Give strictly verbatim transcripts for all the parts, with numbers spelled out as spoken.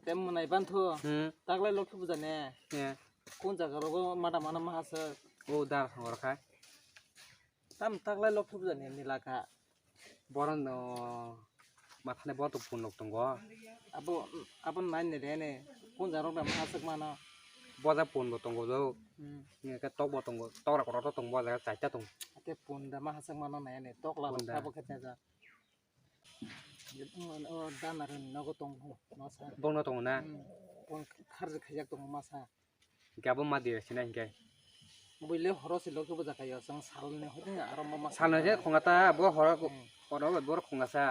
Te mwnai banthu. Hmm. Taklai Lokhi puja ne. He. Kun jaga rogo mada mana maha se. O dar khongor khai. Tam taklai Lokhi puja ne nila kha. Boron no mathane bo to pun nok tongo. Abo, abo nai ne de ne. Kun jaga rogo maha sek mano. Boja pun bo tongo jo. Hmm. Nge ke tok bo tongo. Tok ra koro to tongo boja chaita tong. Ate pun da maha sek mano nai ne. Tok la Pun da. Abo khe te ja. O dana rani nogo tong ho, no sa. Bongno tongo na? Hmm. Bong kharjak khaijak tongo masa. Hingke abo ma dire sina hingke. Buile horo si loke bo jaka yo, sang sal ne hoide aro ma masa. Sal ne je khonga ta, bo horo ko-, Hmm. Horo bo bor khonga sa.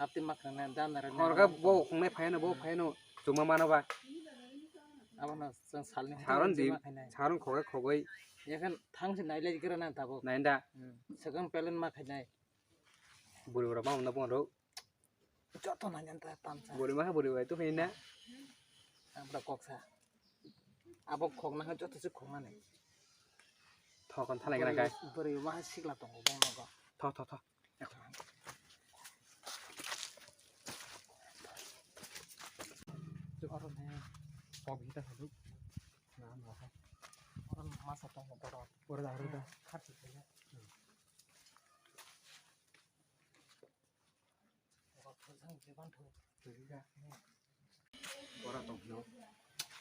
Apti ma khana dana rani Horo nogo bo tong. Khongnai phayano, bo Hmm. Phayano, chuma mano ba. Abo no sang sal ne hoide Saron chuma di, khainai. Saron khogai khogoi. Yakan thang si nailai gira na tabuk. Nainda. Hmm. Second pelen ma khainai. Buri bura ma unda bong rok. Joto nanya ta tamsa. Buri ma buri bai tu hina. Abra koksa. Abo khokna joto se khokna ne. Thokon thalai gra kai. Buri ma sikla tongo bong nogo. Tho, tho, tho. Oro ne kok hita sadu. Na, na, ha. Oro masa tongo borok. Oro da, oro da. Kharchi kaya. Bora tong phino.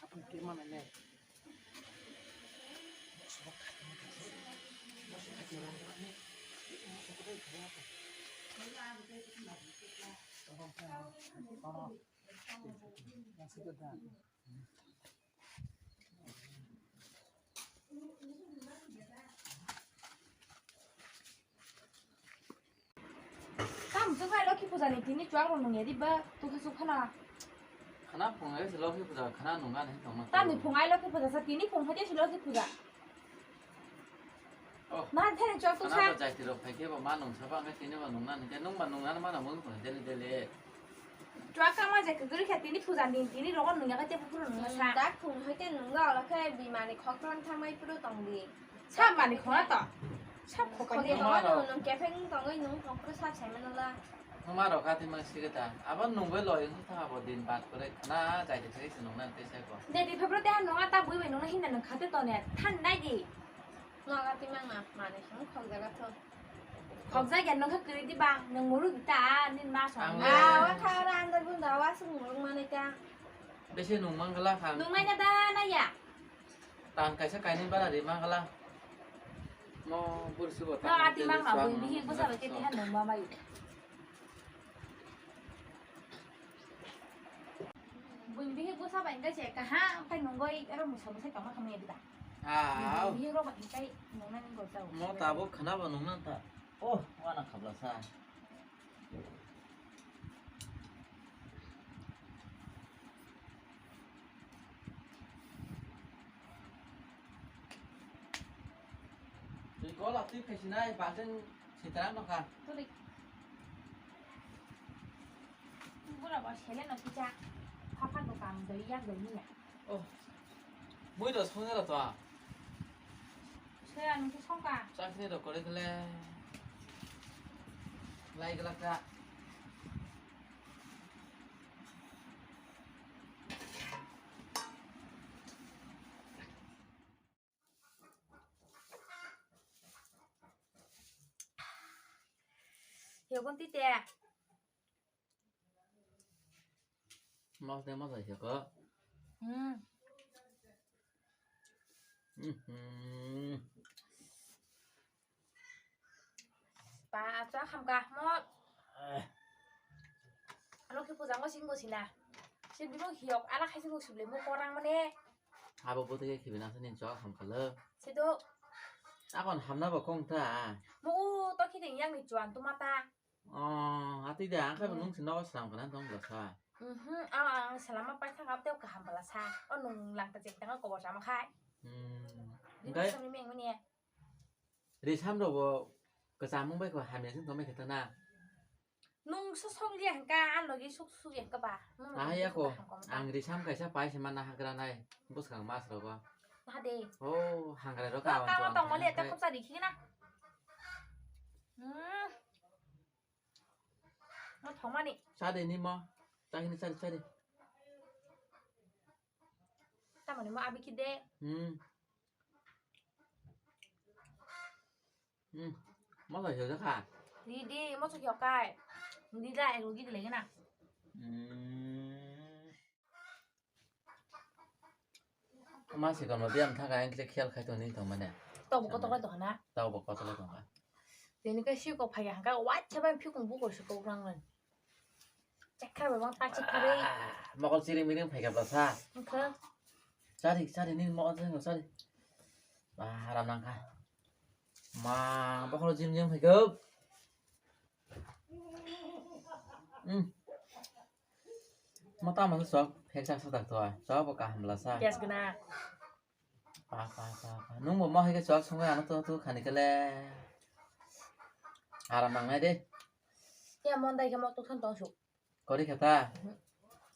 Apun khe mana ne? Tam chwng hai Lokhi puja ni tini chuak rok nung ya di ba, tu khe chuk khana. Khana phung hai se Lokhi puja khana nung ani tong ma. Tam ni phung hai Lokhi puja sa, tini phung hai se Lokhi puja. Oh. Ma thani chuak tu sa. Khana ba jati rok phai khe ba ma nung sa ba, ang khe tini ba nung na ni khe nung ba nung na ma na mung phung dele dele. Chuak kama je kwrwi khe tini puja din tini rogo nungya khe tei buphuru nungya sa. Dak thung hai tei nungya olo khe bimani khokthon thamai phuru tong di. Sa mani khona to. Sa khokani khokani to. Nung nung kepheng tongoi nung khokphuru sa sai mano la. Thuma rok kha twi mang sigi ta. Abo nungbai loi wngkha abo din bat kwrwi khna jai de thai se nungna tei sai ko. Jai de phebro tei ha nungya ta bui bai nungna hinna nung khate to ne. Than nai di. Nungya twi mang na mani khong khok jaga tho. Khokjak ya nokha kwrwi di ba, nwng muruk ta, nini ma song. Ang Ah, le- wa kha ora andar bunda wa sung muruk manai ta. Bese nung mang gala kha. Nung nai na da na ya. Tan kaisa kainwi bara ri mang gala. Mo bursi bo No, ta ati mang ma, bui bihi busa ba kete han nung ba mai. Buini bihik bwsa bai wngkha se kaham khe nungwi oro musa musa tongma khamya di ba. Ah. Buini bihik rok bai wngkha nungnani gojao. Mo tabuk khna bo nungna ta. Oh, wana khabla sa. Twi gola twi phaisinai basen sitara nokha. Tuli. Bura ba sele no kisa. Phapha do kam doi yak doi niya. Oh. Mui do songya rw to. Soya nung se songka. Chakri rw kore khle. Lai glak ka. Yogon tite. Mas de mas aja ko. Hmm. Mhm. Pa, acha hamka mo. Eh. Ano khe puja mo sing mo sina. Si bimo hiok ala khai sing mo suble mo korang mane. Abo bote khe khibina sa nin chok hamkalo. Sido. Akon hamna bo kong ta. Mo u to khiding yang ni chuan tu mata. Oh, ati de ang khai Hmm. Nung si nogo slam kana tong bwsa. Mhm, ang, ang selama pai thang abteo kaham bwla sa. O nung lang ta chek tang kobor sama khai. Hmm. Bini Engkai samni meng mani. Risam rok bo kwcham wng bai kho hamya sing tong bai khe tana. Nung so song liya hangka, ang logi suk suk ya hangka ba. Nung Ah, logi ya suk ko. Kaham kom ta. Ang risam kaisa pai se mana hagra nai. Bwskang mas rogo. Hade. Oh, hangrai rok To kawan kama chuan tong mali khai ta khai. Khopsa di khina. Hmm. No thongmani. Chade ni mo. Chahini chade chade. Tamoni mo abi kide. Hmm. Hmm. Mo thai sojak kha. Di di mo thai sojak kai. Di da ego gidi lagi na. Hmm. Ma si kono biam thang kha ang kile khel khai tong ning tong mane. Tau bo kotor lai tong na. Tau bo kotor lai tong kha. Tini kai si ko phai hang ka wa cha ban phi kung bu ko si ko rang lan. Chakha ba bang ta chi kare. Mokol chiring miring phai kha bwsa. Wngkha. Chari chari nini mokol chiring chari. Ba haram nang kha. Ma bokhoro jim jim phai kha. Hmm. Ma tamo sok phek sak sak tak to. Sok bo kaham la sa. Yes gna. Pa pa pa pa. Nung bo ma hai khe sok songwi ano to to khani kale. Aram nang nai de. Ya mon dai khe mo to thon tong su. Kori khe ta.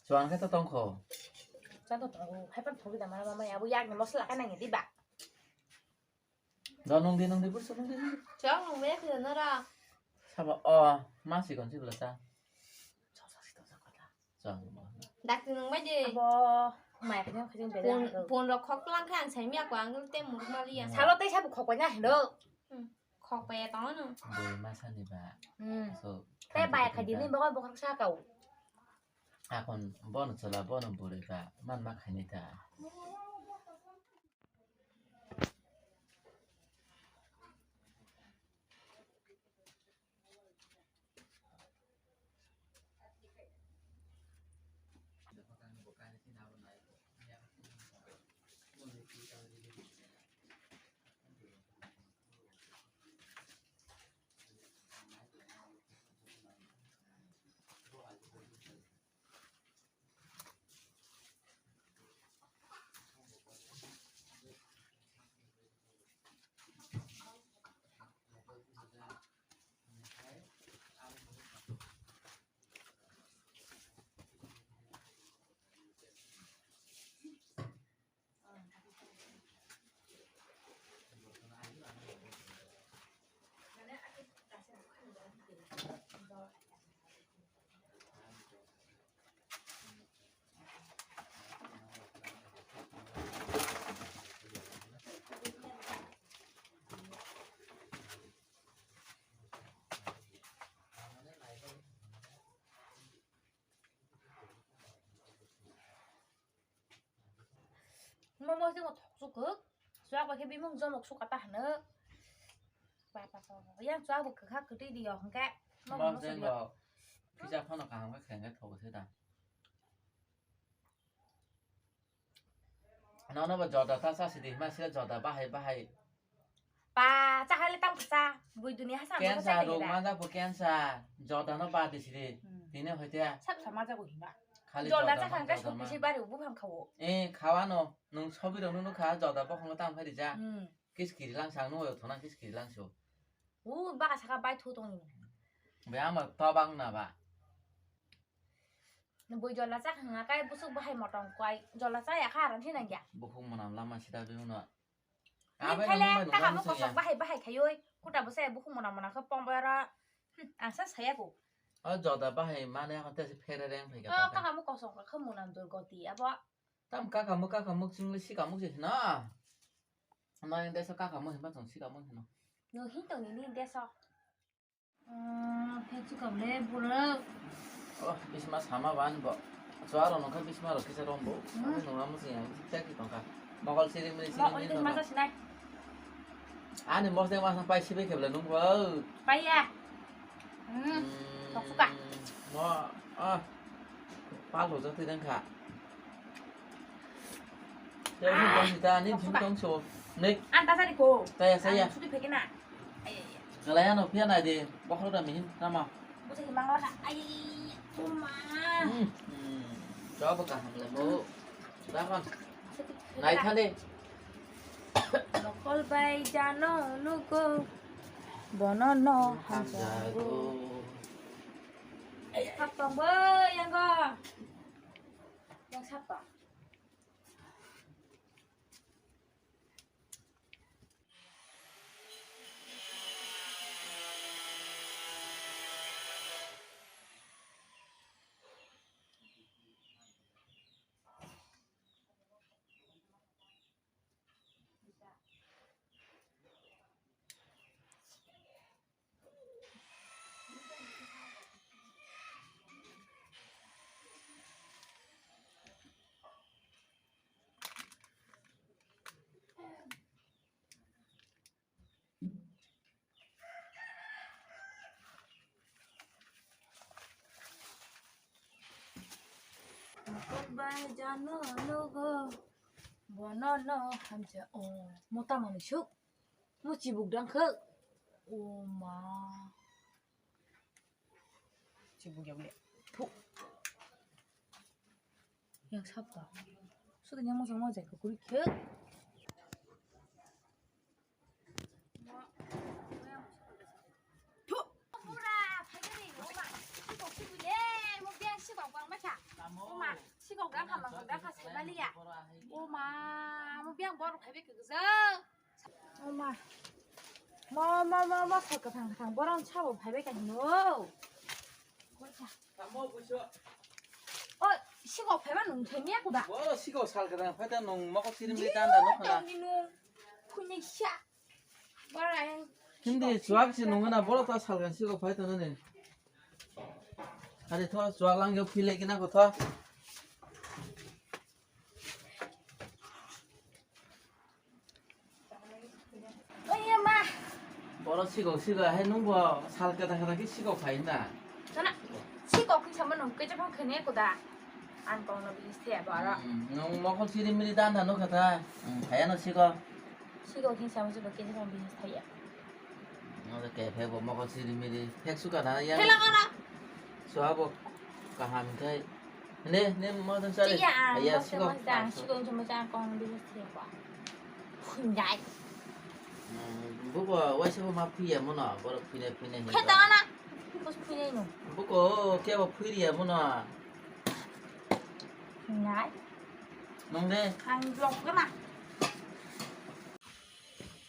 Chuan khe to tong kho. Chan to tongo. Hai pan thogi da mara mama ya bo yak ni mosla ka nang di ba. Da nung di nung di bursa nung di nung di. Chok nung me khe no ra. Sabo o ma si kon si bla sa. Chok sa si to sa kota. Chok. Dak nung mai de. Abo mai khe khe bele. Pon pon rok khok lang khe ang sai mi ako ang te muruk mali ya. Salo te sabo khok na hendo. Khok pa ya tong no. Boi ma sa ni ba. Hmm. So. Te bai kha di ni bogo bogo sa kau. Akon bono chwla bono bwrwi ba man ma khaini ta. Mo mo se mo thok su kuk. Suak ba khe bimung jomok su kata hano. Ba ba ba ba. Yang suak bo kha kutui dio hingke. Mo mo se mo. Kisa phano kaham khe khenge thok se da. Nono bo joda ta sa sidi ma se joda bahai bahai. Pa, cha hai le tang cha. Bui dunia ha sa. Cancer rok manja po cancer. Joda no ba de sidi. Hmm. Tini hoite. Sab sama ja go hima. Khali joda cha khang ka sok bisi bari bu phang khawo. Eh, khawa no. Nung sobi rok nung kha joda bo khong tang phai rija. Hmm. Kis kiri lang sang no thona kis kiri lang so. U ba ka saka bai thu tong ni. Be ama to bang na ba. Bui jola cha khang kai busuk bahai motong kwai. Jola cha ya kha ran thina ya. Bukhung manam lama sida be uno. Nin khaile kaka mo kosok bahai bahai khaioi kuta bo se bukhung mona mona khe pom bera. Hmm, ang sa saya ko. O joda bahai mane hon te se phere reng phai ka. O kaka mo kosok khe mona dur goti abo. Tam kaka mo kaka mo ching le sika mo se na. Nang desa kaka mo hima chong sika mo hino. No hin tong ni ni desa. Hmm, phe chukam le bura. Oh, bisma sama ban bo. Chuaro nokha bisma rok kisa rombo. Hmm. Nungla musi yang cek di tongka. Mokol siring mini siring mini tongka. Ani mosdeng masang pai sibai kebla nung bo. Pai ya. Hmm. Tok suka. Mo, ah. Palo jati dengka. Tei hwn tong sita, ni jim tong so. Nek. An ta sari ko. Taya saya. Suki pheke na. Ay, ay, ay. Kalaya no pia na de, bokhro da mihin nama. Busa ki mangla ka. Ay, ay, ay, ay. Uma. Hmm. Hmm. Jawab ka hamle mo. Dakan. Nai thale. Nokol bai jano nugo. Bono no hamjago. Hapang bo yango. Yang sapa? Bai jano nogo. Bono no hamja. Oh, mo tamo ni suk. Mo chibuk dang khuk. Oh ma. Chibuk ya ule. Thu. Yang sap ta. Sudah nyamo sama jai kukuri khuk. Thu. Pura, phaikani, oma, sikok sibui le, mo biang sikok bang ma kha. Oma, sikok dang kha, mang dang kha, sai maliya. Oma, mo biang bor phaibe khe gujang. Oma. Mo, mo, mo, mo, sai kathang kathang, boron sabo phaibe kha hino. Koi kha. Tamo buiso. O, sikok phaiba nung thai miya kuda. Boro sikok sal kathang, phaita nung mokok sirim di tanda no khana. Tangni nung, khuini sha. Hindi chuak si nungna boro ta salgan si ko phai tano ne. Hari tho chuak lang yo phile kina ko tho. Oye ma. Boro sigo sigo hai nungbo sal kata kata ki sigo phai na. Sana sigo ki sama nung ke jepang khene ko da. An kong no bis the boro. Nung mokol siri miri dan dan no kata. Phai ano sigo. Sigo khe samo se bo khe se business thaiya. Mo ke phe bo mokol siri miri. Phek suka na ya. Phela kana. Suabo kaham khai. Ne, ne mo dan sare. Tiya, ya mo sigo. Sigo mo jang kong business thaiya ba. Khunjai. Buko waisa bo ma phiya mo na. Boro phine phine. Kheta kana. Bus phine no. Buko ke bo phiriya mo na. Ngai. Nong de. Ang jok kana.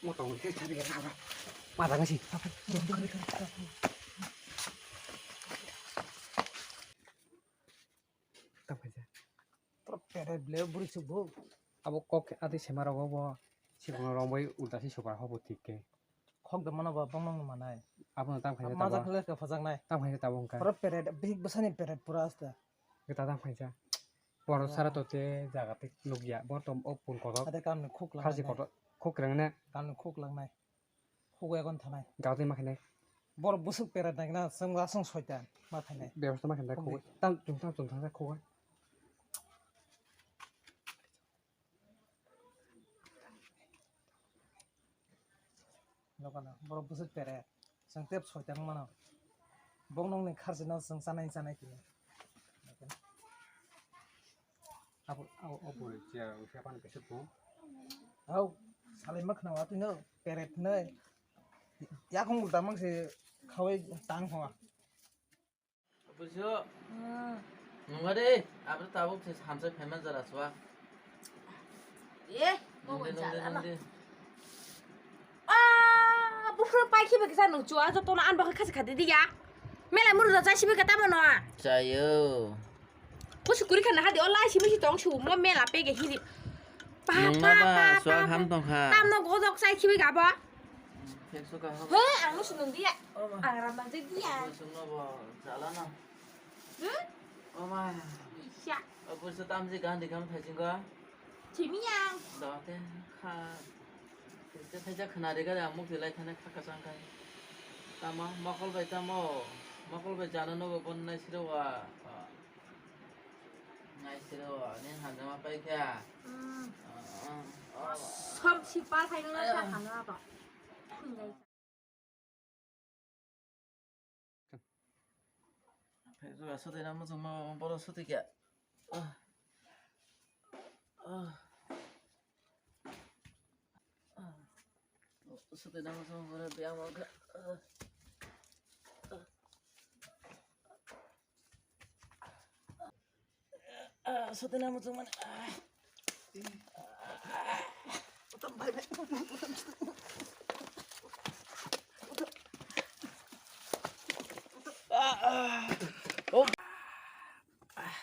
Mo tong ke chari ga ba. Ma dang si. Tam khaja. Pro pere ble buri su bu. Abo kok adi sema rogo bo. Si kono rong bai ulta si super hobo tik ke. Khok da mana ba bang nang manai. Abo tam khaja. Majak le ka phajak nai. Tam khaja tabung ka. Pro pere big basani pere pura asta. Gita tang phaisa. Boro sara to te jaga te nukya. Boro to o pun kotor. Ate kamni khuk lang. Kharsi nai. Kotor. Khuk rang ne. Kamni khuk lang nai. Khuk egon thanai. Gao te ma khainai. Boro busuk pera nai na, seng la seng soita ma khainai. Bebostha ma khainai khuk. Tam chung tam chung thang khuk. Nokana, borok bwswk pere. Chwng tep soita wng mano. Bok nokni kharjino chwng chanai chanai tini. Abo, abo, abo, chair, wngkhe phano kaisa phone. Hau, salai ma khna watwi no, pere thnai. Yakung ulta mang se khawai tang hoa. Bujo. Hmm. Nungga de, abro tabuk se hamsai phaima jara chwa. Eh, mo nungde, nungde, jara no. Nungde. Ah, buphuru pai khiba kisa nung chwa, joto no an bakha khasi khadi diya. Mela muru da chai sibi kata mo no. Chayo. Kusi kuri khana hadi, o lai sibi si tong su, mo mela pege hidi. Pa, nungma pa, ba, pa, chwa pa, ham pa. Tongkha. Tam no godok chai khibi gabo. He, ang no sunung dia. Oma. Ang ram nang dia. Sungno bo, chala no. Hmm? Oma. Iya. Obo se tamji gandhi kam thai jingga. Chimi yang. Dote kha. Te thaija khna de gari amuk de lai thane kha kachang kai. Tama, mokol bai tamo. Mokol bai jana no bo bon nai siro wa. Nai siro, ni hanjama pai kha. Hmm. Ah, ah, ah. Som si pa thai no sa hanjama ba. Phai juga suti na muchung ma boro suti kya. Ah. Ah. Ah. Suti na muchung boro biang ma kha. Ah. Ah. Ah, sote na muchung mani. Ah. Ah, ah. Oh. Ah.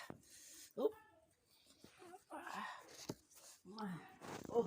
Oh. Oh.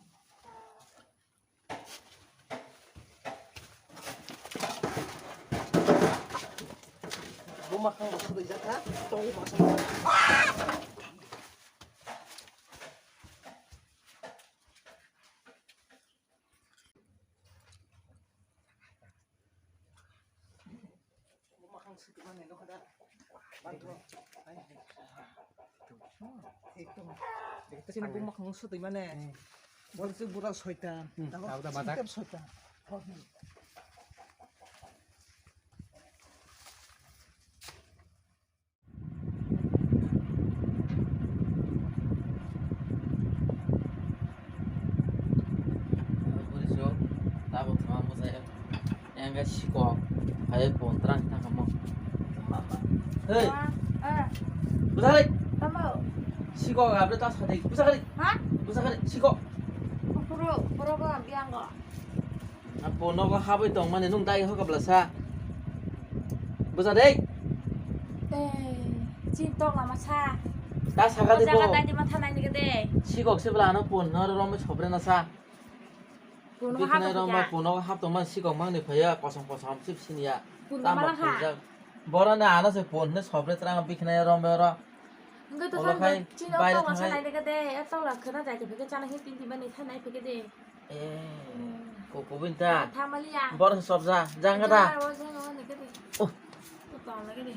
Buma kang sudai jaka, tong masa. Ekdom. Ekta sini buma kang sudai mane. Bol se bura soita. Hmm, tabo tabo da badak. Soita. Buri sok, tabuk thama bwsai. Yang ga sikok, hai pon trang thang kamo. Hei. Ah, ah. Bwsai. Tamo. Sikok, abre ta sadi. Bwsai. Ha? Bwsai, sikok. Puro, puro go, biang go. A pono go habwi tong mani nung dai ho kabla sa. Buja dei. Tei, chin tok lama sa. Ta saka de jaga bo. Dai di matha nai ni de. Sikok se bla ano pon no rom sobre na sa. Pono go hab. Biknai rom ba pono go hab tong mani sikok mang ni phaya kosom kosom sip sinia. Pono mala ha. Bora na ano se pon ne sobre trang biknai rom ba ro. Hwnkhe to Olo thang khai chini baire tongla thangnai. Sanai de kade, e tongla khwna jai de phege chana he tin tin mani thanai phege de. Eh, Hmm. Ko kubin ta. Thamaliya. Bor sobja, jang da. Jang, jang, jang, jang, kade. Oh. Ko tongla kade.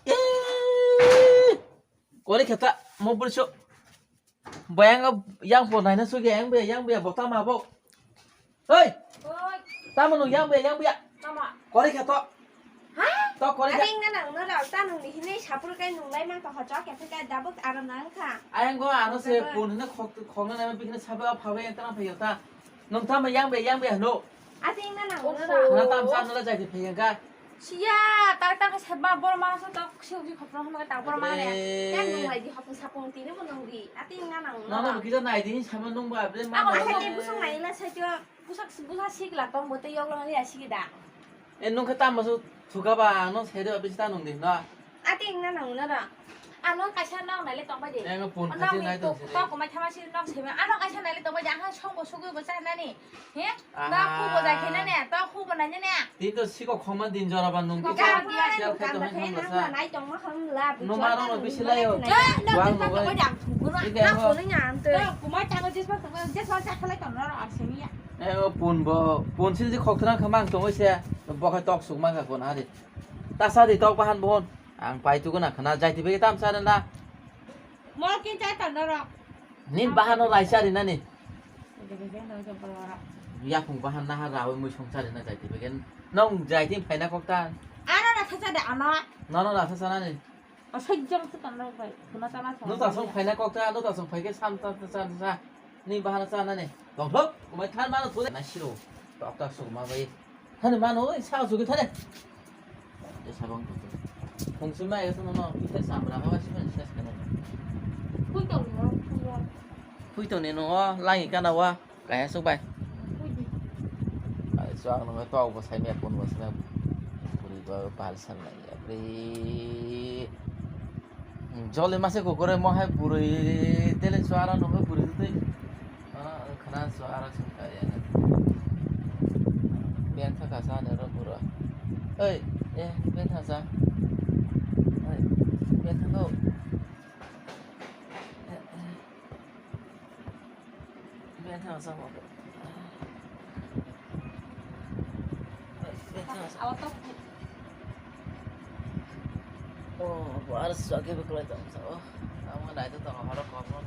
Eh! Kori khata mo burso. Bayang yang po naina sugi yang be yang be bota ma bo. Hei! Oi. Tamo nung yang be yang be. Tamo. Kori khato. Ha? To kori kha. Ating na nang no rau ta nung ni hini sapur kai nung lai mang to hochok ya kai dabuk aram nang kha. Ayang go ano se pun hina khok khok na na bikna sabe a phabe yang tana phayo ta. Nung tamo yang be yang be hano. Ating na nang no rau. Na tam sa no la jai phayo ga. Siya, ta ta ka seba bor ma so tok si uji khopro hama ta bor ma ne. Abre. Yan nung lai di hopung sapung tini bo nung di. Ati nga nang. Nono bukija nai di sama nung ba abre ma. Amo nai. Hai busung nai la sai jo. Busak busa sigla tong bote yok lo ya sigi da. E nung khe tamo so thuka ba no sai de abis ta nung di no. Ati nga nang no da. Ano kaisa nok nai le tong bai de. Eng pun khati nai tong sini. Tok ko mai thama si nok sebe. Ano kaisa nai le tong bai de. Ang song bo sugui bo cha nani. He? Aha. Ta khu bo jai khe nani. Ta khu bo nai nani. Tin to siko khoma din jora ba nung. Nok kisa ba dia sial khai tong hai tong sa. Nai tong ma kham la. Numa rong no bisi lai yo. Eh, nok kisa ba jam thu. Ike na ho. Ko ni nyam te. Ko ma cha ko jis ba ko jis ba cha khalai tong ro ar sini ya. Eh, o pun bo, pun sin si khok thrang khamang tong oi se. Bo khai tok suk ma kha kon hari. Ta sa di tok bahan bon. Ang pai tu gana khana jai ti bege tam sa na. Mo kin cha tong norok. Nin bahan no lai cha ri na ni. Yapung bahan na ha rawi mui song cha ri na jai ti bege. Nong jai ti phai na kok ta. Ano na thacha de ano. No no na thacha na ni. O sojjong se tong norok bai. Kuna cha na sa. No ta song phai na kok ta, no ta song phai ke sam ta cha cha. Ni bahana cha nani. Tongthok, kumai than mano thule. Na siro. Tok tak suk ma bai. Thani mano oi sa suk thani. Te sabang tu. Kung sima ya sono no, ite samra ha wasi man ses kana. Pui tong no, pui tong. Pui tong ni no, langi kana wa. Kaya suk bai. Pui di. Ai so ang no tok bo sai me pun bo sai me. Puri ba pal san na ya. Pri. Joli mase kokore mo hai bwrwi tele chuara no hai bwrwi tei. Ah, khana chuara sung kaya. Bentha kasa ne ro bura. Oi, eh, bentha sa. Oi, bentha ko. Bentha sa mo. Bentha sa. Awa tok. Oh, bo ar suage beklai tong sa. Oh, amo nai to tong horo kok no.